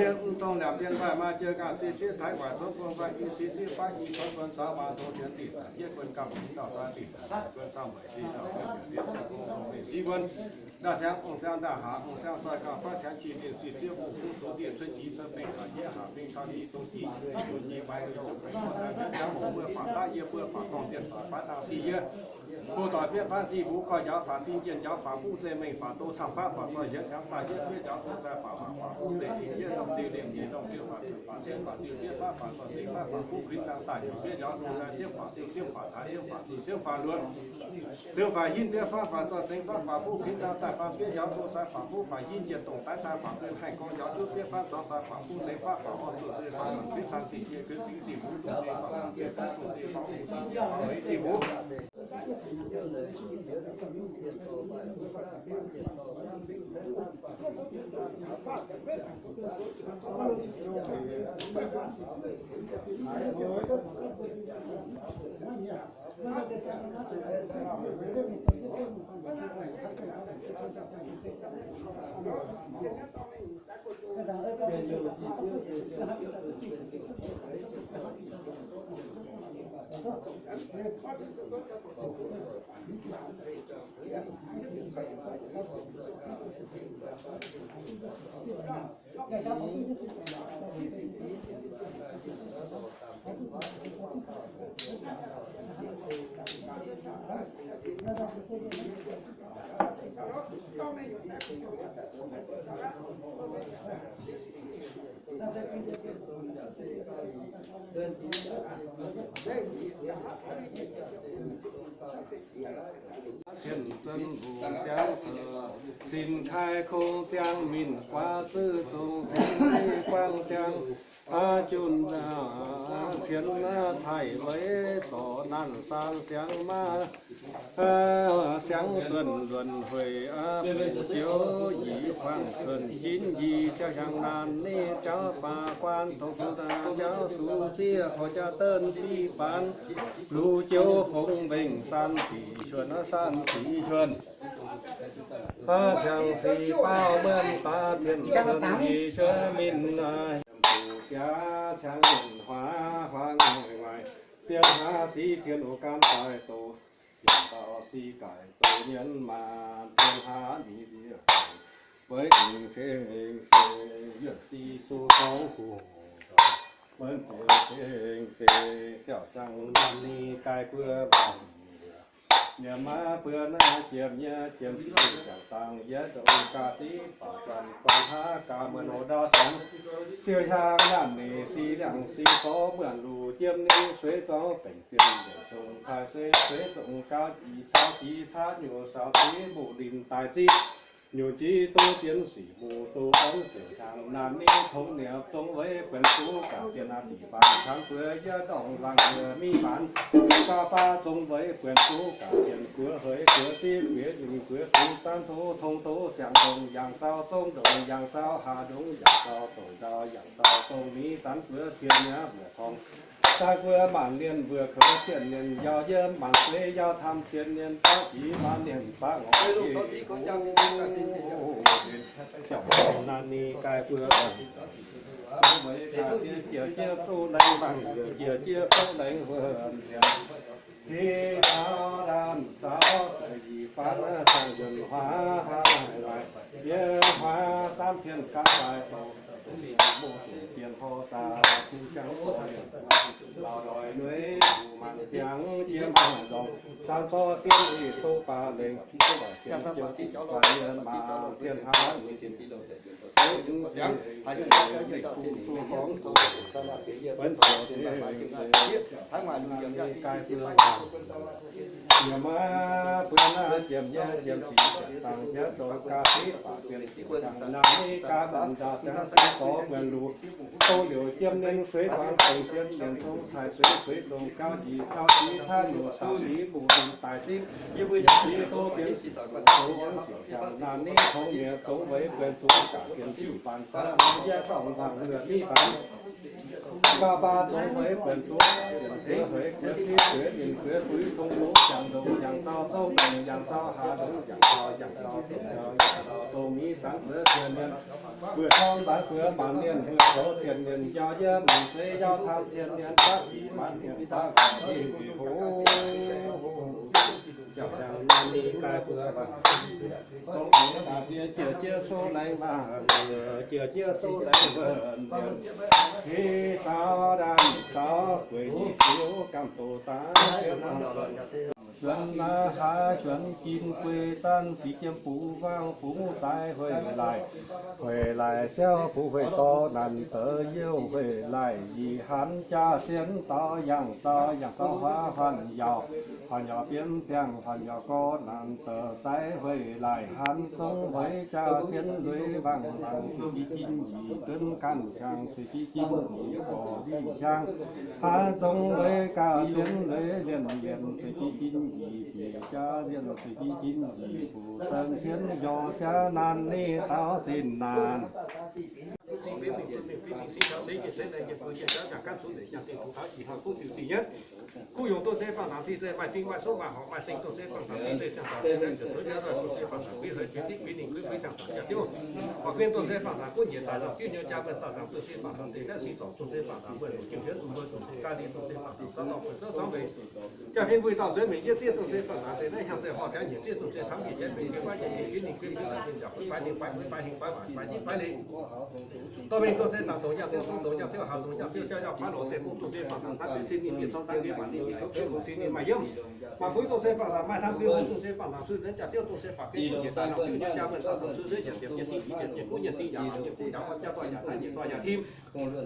Yie mv dongh liangx-mbienv mbaih maa jienv ganh se zieqv taaix guaaic cuotv bun fai i se zieqv faqv i cuotv bun caux maa tong tienx diqc daic jienv bun gamh nziex dauh fai diqc daic bun cau mueic diqc dauh bun biec diev siang gong longx mengh siv wuonv. Ndaaih siang ong-ziang ndaaih haaix, ong-ziang sai gauh faqv qiangx qiex mienh sic zieqv mbuo kungx zuqc ndiev cuotv jix cuotv bengh haic yie haac bingv taux jix dongh jih cuotv njiec nyei mbaih nqoi yungz benx gorngv daaih mbienv ziangv mbuo mbuo faatv daaih yie mbuo faatv dorngh zienh faatv faatv dangh sic yie. Mbuo doic bietv faanv sic mbuo koi njaaux faatv sin jienh njaaux faatv buv zeiv mengh faatv doz camv faatv faatv doix yietv qangx daaih yietv bietv njaaux dongh daaih faatv faatv faatv buv zeiv dingc yietv norm diuh liemh nyeic norm diuh faatv ziepc faatv zengv faatv diuh bietv faanv faatv doic zengv faanv faatv buv kuinx zangx daaih yietv bietv njaaux dongh daaih ziepv faatv diuh ziepv faatv taaix ziepv faatv diuh ziepv faatv luonx. Ziouv faix hinv bietv faanv faix doic zengv faanv faix buv kuinx zangx daaih faanv bietv njaaux dongh sai faix buv faix hinv jiex dongh daaih sai faix guen haih gorngv njaaux juov bietv faanv zorngx sai faix buv zengv faanv faix orv zuqc se faix manc kuinx zangx sic jiex kuinx zingv sic mbuv dongh se faix manc bietv zangx dongh se faix buv zangx faix orv sic mbuv. Tien zunv hungh ziangv ceux, sin kai kong ziangx minc guaav zuqc zong hungh guangv ziangx, junh cien caiv weic zorc nanv saan siangx maah, siangx zuonc nzuonc hueic, buoz-zioux nyic guangv cuonc jinv njiec, siang hnyangx naanc ni jauv baac guaan dongh zuqc jauv zuqc sieqv, korv jaa deix bic baanx, luc jouv fongx mbengh san dic cuonx, san dic cuonx. Siang sic baauh muonc baac tien cuonx njiec cuonx minc, buoz-ziex ciangv mienh huaax huaax ngaih ngaih, siang haav sic tien oc gan daaih doz, yaac ndau sic gaaix doz nyei maah, tien haav njiec njiec, weic mingh seng se yuonh sic suv gorngv hungh, weic mingh seng se siaauc ziangh naanc ni gaih buo mangc. Yie maiv buo naaiv jiem nyei jiem sic ziangh dangh yie dongh gaax ziqv baac guanh guanh haav gaax muonc oc ndau siangx. Siou hiaang naanc ni sic liangh sic gorx muonc luc jiem ni sueiv dorngx benx zien mbenc dongh taaih sueiv sueiv dongh gauh jiex caux jiex caav nyuoz saaux sic mbuo linh daaih ziqv nyungc jiv duqv jienv sic mbuo duqv gonv siouc hiaang naanc ni tongx niepc dongh weic buonc duqv gaax zien aqv diqc baac cangx buo yie ndorngx laangh yie mingh maanc gauh baac zong weic buonc duqv gaax zien buo heix buo ziqv buo nyungc buo dongh zanv tov tong doz siangx ndongc yangh zaux zong ndongc yangh zaux haac ndongc yangh zaux dongc ndau yangh zaux dongh ni zanv buo zien nyei mbuoqc corng. Daaih mbuo maanc mienh mbuo koux zienh mienh yaac yiem maanc sueiv yaac tamv zienh mienh baav jiex maanc mienh baav ngorc jiex. Ziangh naaiv ni gaih mbuo, mbuo jiex jiex fouv laengz mangc, jiex jiex fouv laengz wuonh. Ti auv daanh zaux deix yi faan, zaangc nzuonx huaav haav naaic, yie huaav saamv tien gaanv daaih douc, mbuo zuqc dien hor saa, kuv jangv doic, lauh ndoic nueiv, kuv maanc ziangx, yiem maanc nzorngh, saamv zorqv sieqv i sou baac lengc, jienv jienv baac yie maanc tien haav, yie maiv buo naaiv Jiem nyei jiem sic ziepc dangh hietv dongh ga'feix baac jiem sic ziepc dangh naaiv ni ga'mbenc nzauh siang sin gorx buonc luc, dongh liouc jiem ninh sueix huaang dongh jiem ninh zong taaih sueix sueix dongh ga'nyiec cau sic caav nyuoqc cau sic mbu'ndongx daic zinh, yie mbuo yaac sic dongh jiem sic zoux jiem sic ziepc dangh naaiv ni tongx nyei zongx weic buonc zuqc ga'jiem jiu baanc zangv yie dorngx nzangc luoqc ni faanx. Gauh baac zongx weic buonc zuqc ga'jiem deix heix gueix fiv gueix ninh gueix fuix tong longx jangx ndongc yangh zau zouv ndongc yangh zau haaz ndongc yangh zau yangh zau dongh yangh zau dongh mi'aqv zanc bueix cien mienh, bueix torngv zanc bueix maanc mienh, bueix zoux cien mienh njaaux yie mangc zeiv yauv camv cien mienh daav zic maanc mienh daav guangc yinh bieqc hlo. Jauv-jangx naaiv ni daaih bueix dongh daaih jiex jiex sou laengz maah, jiex jiex sou laengz mbuo, heh saaux daaih saaux gueix nyei ziouv gamh doz daaih. Juonx naaiv haaix juonx gin guei daan sic jiem bungx wangv bungx daaih hueic laaih, hueic laaih siauv bungx hueic dorh naanc deix youh hueic laaih yie hanx jaa sien daux yangh daux yangh daux huaav huaanh yaauc, huaanh yaauc bienv ziangh huaanh yaauc gorx naanc deix daaih hueic laaih hanx zong hueic jaa sien lueiz wangh wangh sueih jiv jin yie duonv ganh qangx sueih jiv jin yie gorx liz hiaang hanx zong lueiz gauh sien lueiz lienh lienh sueih jiv jin yie bieqc jaa lienh sueih jiv jin yie fuc dengv tienv yorc siaa naanc ni daux sin naanc. Kuv yungz duqv se fangx-laangc zinh zei maaih fing maaih soqv maaih horc maaih seng duqv se fangx-laangc zinh zei ziangh zaangc zinh zei ziouc zoux jaa daaih duqv se fangx-laangc guiv haiz guiv diqv guiv ninh guiv guiv ziangh zaangc jaa diuv. Horc guiv duqv se fangx-laangc gunv njiec daaih lorh diuv nyei jaa mbuo dauh zaangc duqv se fangx-laangc zinh naaiv si zorc duqv se fangx-laangc mbuo longc jiem nzuonx zuqc mbuo zuqc ga'ndiev duqv se fangx-laangc zorqv dorh buonc zorqv zorngv weic jaa fin wuic dauh zueiz mingh yie zieqv duqv se fangx-laangc zinh naaiv hiaang zei horh ziangx nyiec zieqv duqv se camv nyiec jienv mingh guiv baav jienv jiex guiv ninh guiv guiv daaih zinh ziangx guiv baaix ninh guiv guiv baaix hingh guiv waac guiv baaix jienv guiv ninh Dorh mingh duqv se zaangc dongh yangh ziouv zungv dongh yangh ziouv haaz dongh yangh ziouv siau yauh faanv lorz deic-bung duqv se fangx-laangc hnangv deix cin ninh mienh cong daaih mienh maanc ninh mienh kouv kouv longx cin ninh maaih yiem. Maaih fuix duqv se fangx-laangc maaih hnangv mbiu duqv se fangx-laangc cui nzuonx jaax ziouv duqv se fangx-laangc guv njiec daaih nor diuv nyei jaa mbuo dauh zaangc cui nzuonx nyanc ziepc nyic div i ziepc nyic guv nyiec div nyanc lorz nyiec guv nyanc jaa zorqv yaac naaiv nyiec zorqv yaac tim.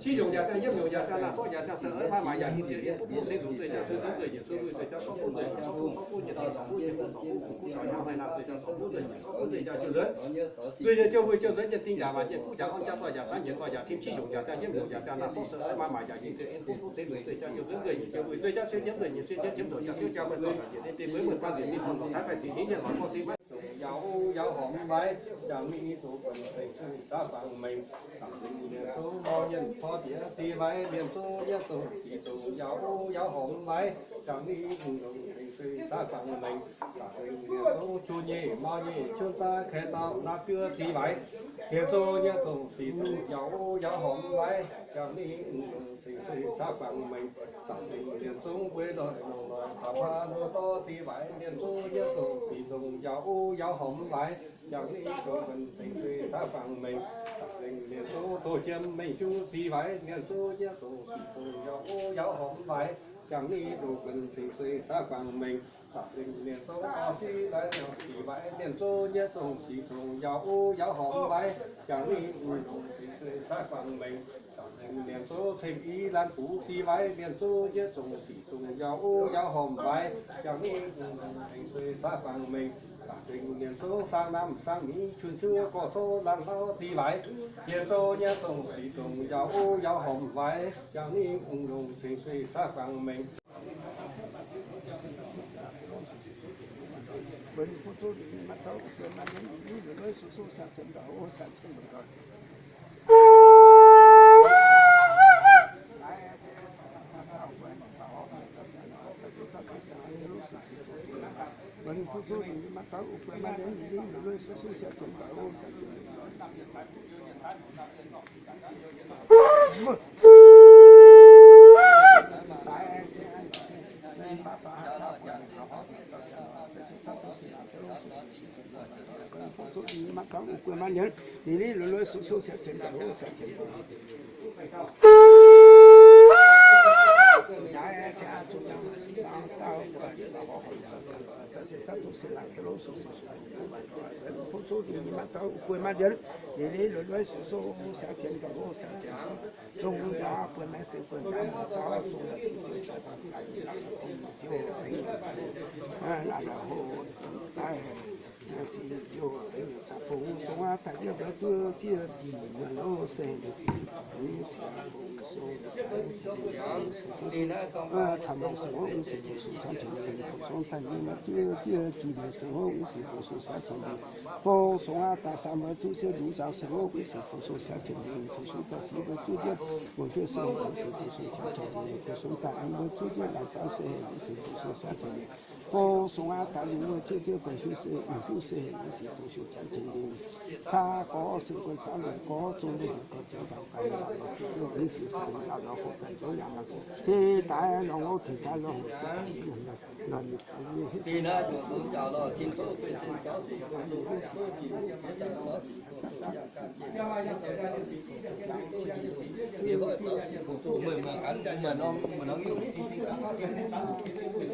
Qiex nyungc yaac ziangh, yiemv nyungc yaac ziangh, naaic zorqv yaac ziangh, se eix maaih maaic yaac hingh jiex yiem buv buv cing lungc dueiv jaax cui duqv dueiv nyiec cui lui dueiv jaax sorv buv dueiv jaax sorv buv nyiec div sorv buv nyiec div sorv buv nyiec kuv caux hnyangx maaih naaic dueiv jaax sorv buv dueiv nyiec sorv buv dueiv jaax jiu nzuonx. Dueiv nyei jiu wuic jiu nzuonx, nyic ding yaac maac nyic kuv yaac orn jaa zorqv yaac naaiv nyiec zorqv yaac tim, qiex nyungc yaac ziangh, yiemv nyungc yaac ziangh, naaic zorqv se eix maaih maaic yaac hingh jiex yiem buv buv cing lungc dueiv jaax jiu nzuonx, dueiv nyiec jiu wuic dueiv jaax siou jienv dueiv nyiec siou jienv qiemx ndoqc jaax ziouv jaa mbuo dorh nyanc njiec deix deix mbuo mbuo daaih nziec dinh dorh lorz taaix baeqc ziec hingv jienv lorz gorx sin maiv jangx mingh i zoux buonc ceng cui saav guangc mengh, zaangc zingh mienh zungv mor nyienh tor diex zih waaic mienh zungv yietv dongh sic dongh yaac o yaac horngc waaic, jangx ninh mv longc ceng cui saav guangc mengh, zaangc zingh mienh zungv juv nyei mor nyei qiuv daaih kaeqv dauh naaiv biuv zih waaic, mienh zungv yietv dongh sic dongh yaac o yaac horngc waaic, jangx ninh mv longc ceng cui saav guangc mengh, zaangc zingh mienh zungv bueix ndoih longc ndoih taux haav nor dorv zih waaic mienh zungv yietv dongh sic dongh yaac o yaac horngc waaic, jangx ninh dongh buonc ceng cui saav guangc mengh, zaangc zingh mienh zungv doh jiem mengh juv zih waaic mienh zungv yietv dongh sic dongh yaac o yaac horngc waaic, jangx ninh dongh buonc ceng cui saav guangc mengh, zaangc zingh mienh zungv orv siv laih ziangh zih waaic mienh zungv yietv dongh sic dongh yaac o yaac horngc waaic, jangx ninh mv longc ceng cui saav guangc mengh, zaangc zingh mienh zungv ceng i laanh buv zih waaic mienh zungv yietv dongh sic dongh yaac o yaac horngc waaic, jangx ninh mv longc ceng cui saav guangc mengh, zaangc zingh mienh zungv saang namh saang mi'aqv, qun juov gorx souv laanh hlauv zih waaic mienh zungv yietv dongh sic dongh yaac o yaac horngc waaic, jangx ninh mv longc ceng cui saav guangc mengh. Ziouv, sangx fongx song aqv, daaih yie mbuo duqv ziex dih muonh nor se, taux norm seng wuov mv seng fu sung cangv tengx ninh fu sung daaih yie mbuo duqv ziex dih muonh seng wuov mv seng fu sung cangv tengx ninh fu sung aqv, daaih sangx mbuo duqv ziex nduqc nzangc seng wuov mv seng fu sung cangv tengx ninh fu sung daaih singx mbuo duqv ziex muonh duqv se mv seng fu sung cangv tengx ninh fu sung daaih mbuo duqv ziex laangz daaih se mv seng fu sung cangv tengx ninh fu sung aqv, daaih lungh wuov duqv ziex guanh hiuv se mv duqv se mv seng fu sung cangv tengx ninh Caa gorx seng guanh zaangv longc gorx zong longc gorx ziangx daaih ganh la'lorqc, ziex mingh singx sangx la'lorqc, hoqc ganh zouv yangh la'lorqc, tei daaih lorqc, ngouv tengx daaih lorqc, la'nyic ganh nyei. Tin naaiv nzunc nzunc jauv lorh, tin bouv fei sin zorqv sic gong-zoh, bouv jiex jiex zaangc zorqv sic gong-zoh, yangh ganh jiex jiex zorqv sic gong-zoh, zaangc bouv jiex, jiex hoic zorqv sic gong-zoh, meih maaih ganh, meih norm, meih norm yungh.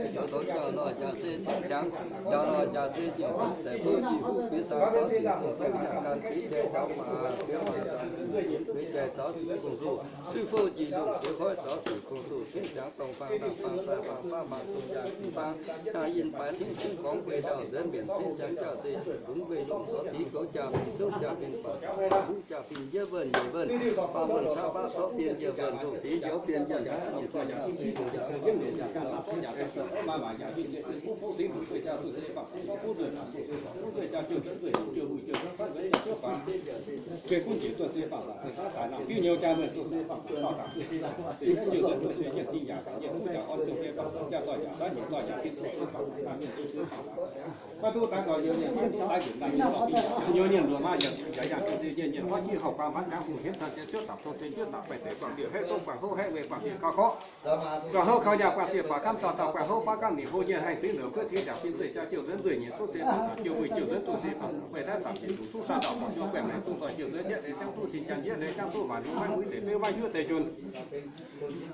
Njoux nzunc jauv lorh jaax se cing-ciangx, jauv lorh jaax se nyiemc zuqc deix bouv jiex huv bieqc zaangc zorqv sic gong-zoh, yangh ganh bieqc jai jauv maac, bieqc maac zaangc bieqc jai zorqv sic gong-zoh, suiv fouv jiex lungh bieqc hoiv zorqv sic gong-zoh, cing-ciangx dongh faang, dangh faang, sai faang, faam faang, zong yangh fing faang, hnangv yinh baaix cingv cingv gorngv guei ndau nzuonx mbienc cing-ciangx jauv se lunx weih lungh zorqv ziqc goux jaa-fin, zouv jaa-fin, faatv jaa-fin, huv jaa-fin, njiec wuonh nyeic wuonh, faam wuonh caqv baqv zorqv dien, njiec wuonh lungh diex njoux bien, njiec wuonh Maiv duqv daaih gauh nyouz nyienh, daaih nyouz nyienh nduoc maah, yaac yaac yangh duqv ziex nyienh nyienh, maiv qiex hauh guaan mbaanv jangv hungh hienv cang jiex cuotv dapc tong se juov dapc baeqc deix guangc diuh haeqv domh guangc houv haeqv weih guangc diuh kau korqv guangc houv kau nyaah guangc ziec baac kamv dauh dauh guangc houv baav gamv ninh houh nyienh haengh dingv ndoqc kuotv cingx jangc fin zeih jaa jiouh nzuonx nzueih nyiec duqv se duqv dapc jiouh weih jiouh nzuonx duqv se baac weih daaih dapc njiec nduqc duqv sanh dauh guangc jiouh guaengh maengx duqv nzoih jiouh nzuonx jienv deix jangv duqv cingx jangx njiec deix jangv duqv waanc nyungc maiv muiz deix beiv waaiv hiuv deix njunh.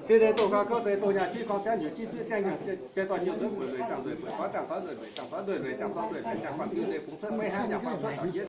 Se deix doh gauh kouv deix doh nyaah qiv gorngv ziangv nyutc qiv ziqv ziangh nyaah jai dorh jiouh nzuonx bueix lueic dangh nzueic bueix faaux dangh faaux nzueic lueic dangh faaux nzueic lueic dangh faaux nzueic lueic dangh faaux nzueic lueic dangh faaux nzueic lueic bungx cuotv meiv hnangv yaac faaux cuotv caux jienv